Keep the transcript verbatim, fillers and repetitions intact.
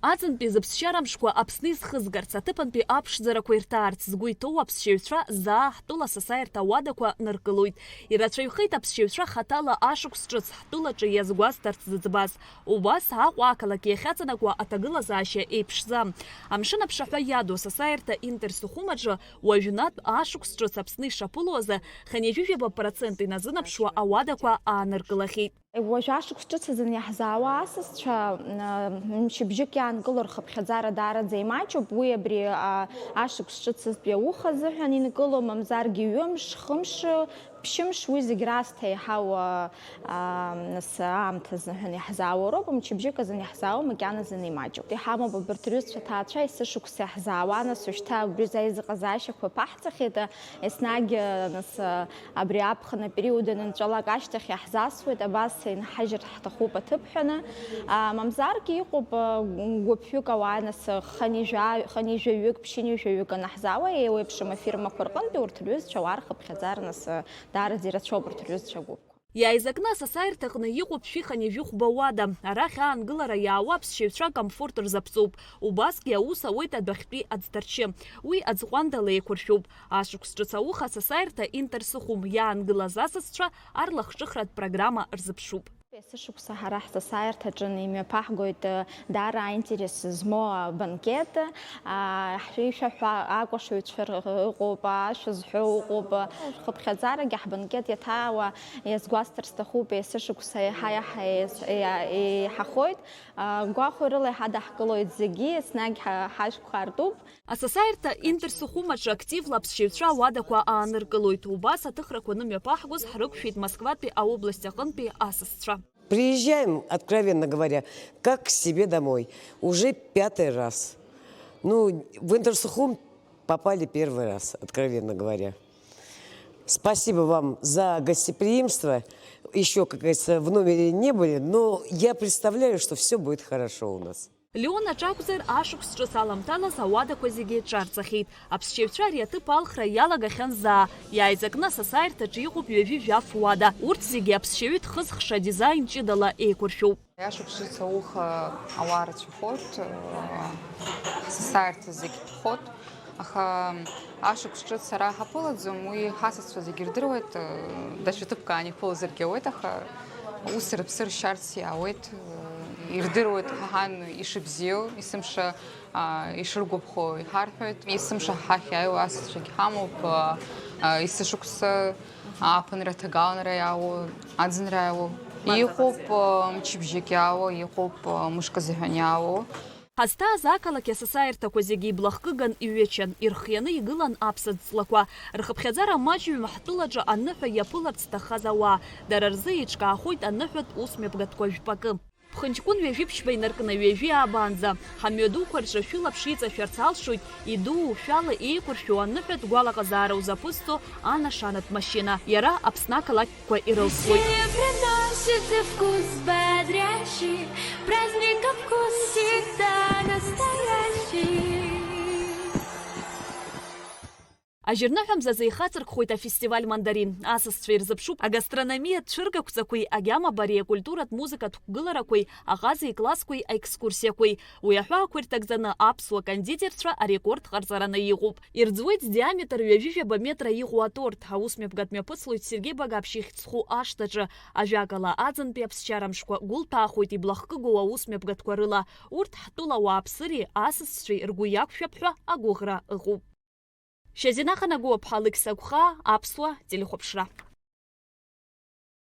Аӡынтәи зыԥсшьара мшқәа Аԥсны изхызгарц, аҭыԥантәи аԥшӡарақәа ирҭаарц згәы иҭоу аԥсшьаҩцәа заа ҳтәыла асасааирҭа ауадақәа ныркылоит. Ирацәаҩхеит аԥсшьаҩцәа хаҭала ашықәс ҿыц ҳтәылаҿы иазгәасҭарц зыӡбаз. Убас Аҟәа ақалақь иахьаҵанакуа аҭагылазаашьа еиԥшӡам. Амшын аԥшаҳәа иаду асасааирҭа Интерсухум аҿы уажәнатә ашықәс ҿыц Аԥсны ишаԥыло азы хынҩажәижәаба процент иназынаԥшуа ауадақәа ааныркылахьеит. Уажә ашықәс ҿыц азын иаҳзаауа асасцәа, м, мчыбжьык иаанкыло рхыԥхьаӡара даараӡа имаҷуп. Уи абри, а, ашықәс ҿыцызтәи ауха азыҳәан инкыло, мамзаргьы ҩымш, хымш, ԥшьымш, уи зегь раасҭа еиҳау, а, а, нас аамҭа азыҳәан иаҳзаауа роуп, мчыбжьык азын иаҳзаауа макьаназын имаҷуп. Иҳамоуп абарҭ рҩызцәа ҭаацәа есышықәса иаҳзаауа, нас уажәшьҭа убри рзы аизыҟазаашьақәа ԥаҳҵахьеит, а, еснагь, а, нас, а, Абри аԥхын апериод анынҵәалак ашьҭахь иаҳзасуеит, абас инҳажьыр ҳҭахуп аҭыԥ ҳәаны. А, мамзаргьы иҟоуп, а, гәыԥҩык ауаа, нас, хынҩажәа-, хынҩажәаҩык, ԥшьынҩажәаҩык анаҳзаауа, еиуеиԥшым афирмақәа рҟынтәи урҭ рҩызцәа ауаа рхыԥхьаӡара, нас, даараӡа ирацәоуп урҭ рҩызцәа гәыԥқәа. Иааизакны асасааирҭаҟны иҟоуп шәи хынҩажәи хәба уада. Арахь аангылара иаауа аԥсшьаҩцәа акомфорт рзаԥҵоуп. Убасгьы аус ауеит адәахьтәи аӡҭарчы. Уи аӡҟәандала еиқәыршәуп. Ашықәс ҿыц ауха асасааирҭа Интерсухум иаангылаз асасцәа арлахҿыхратә программа рзыԥшуп. Есышықәса ҳара ҳсасааирҭаҿы имҩаԥаҳгоит, э, даара аинтерес змоу абанкет. А, ҳшәишәаҳәа акәашаҩцәа р-, ыҟоуп, ашәа зҳәо ыҟоуп. Хыԥхьаӡарагьы ҳбанкет иаҭаауа иазгәасҭар сҭахуп, есышықәса еиҳа-еиҳа еиз-, еиа-, еиҳахоит. А, гәахәарыла иҳадаҳкылоит зегьы, еснагь ҳа-, ҳашәқәа аартуп. Асасааирҭа Интерсухум аҿы активла аԥсшьаҩцәа ауадақәа ааныркылоит. Убас аҭыхрақәа анымҩаԥаҳгоз ҳрықәшәеит Москватәи аобласть аҟынтәи асасцәа. Приезжаем, откровенно говоря, как к себе домой. Уже пятый раз. Ну, в Интерсухум попали первый раз, откровенно говоря. Спасибо вам за гостеприимство. Еще, как говорится, в номере не были, но я представляю, что все будет хорошо у нас. Леон аҿакәзар, ашықәс ҿыц аламҭалаз ауадақәа зегьы ҿарҵахьеит. Аԥсшьаҩцәа ари аҭыԥ алхра иалагахьан заа. Иааизакны асасааирҭаҿы иҟоуп ҩажәи жәаф уада. Урҭ зегьы аԥсшьаҩы дхызхша адизаин ҷыдала еиқәыршәоуп. Ашықәс ҿыц ауха ауаа рацәахоит, асасааирҭа зегь ԥхоит. Аха ашықәс ҿыц ара ҳаԥылаӡом, уи ҳасасцәа зегьы ирдыруеит, даҽа ҭыԥк аан иԥылозаргьы ауеит, аха ус рыԥсы ршьарц иаауеит, ирдыруеит ҳан ишыбзиоу, есымша, а, ишыргәаԥхо иҳарҳәоит, есымша ҳахь иааиуа асасцәагьы ҳамоуп, а, а, есышықәса ааԥынра, ҭагаланра иаауа, аӡынра иаауа, иҟоуп, а, мчыбжьык иаауа, иҟоуп, а, мышк азыҳәан иаауа. Ҳазҭааз ақалақь асасааирҭақәа зегьы иблахкыган иҩычан, ирхианы игылан аԥсаӡ ҵлақәа. Рхыԥхьаӡара маҷҩым ҳтәылаҿы аныҳәа иаԥыларц зҭаххаз ауаа, дара рзы еиҿкаахоит аныҳәатә ус мҩаԥгатәқәа жәпакы. Ԥхынҷкәын ҩажәи ԥшьба инаркны ҩажәи аабаанӡа, ҳамҩадуқәа рҿы шәылаԥш иҵашәарц алшоит, идуу шәала еиқәыршәу аныҳәатә гәалаҟазаара узаԥызҵо анашанатә машьына. Иара Аԥсны ақалақь Кәа ирылсуеит. Тебе приносит вкус бодрящий, праздника вкус всегда настоящий. Ажьырныҳәа мзазы ихацыркхоит афестиваль Мандарин. Асасцәа ирзыԥшуп агастрономиатә цәыргақәҵақәеи, агьама бареи акультуратә музыкатә қәгыларақәеи, аҟазеи классқәеи аекскурсиақәеи. Уи аҳәаақәа ирҭагӡаны аԥсуа кондитерцәа арекорд ҟарҵараны иҟоуп. Ирӡуеит здиаметр ҩажәижәаба метра иҟоу аторт. Аус мҩаԥгатә мҩаԥыслоит Сергеи Багаԥшь ихьӡ зху ашҭаҿы. Ажәакала, аӡынтәи аԥсшьара мшқәа гәылҭәаахоит иблахкыгоу аус мҩаԥгатәқәа рыла. Урҭ ҳтәыла ауааԥсыреи асасцәеи ргәы иақәшәап ҳәа агәыӷра ыҟоуп. Шьазина Ханагәыаԥҳа, Алықьса Гәхаа, Аԥсуа телехәаԥшра.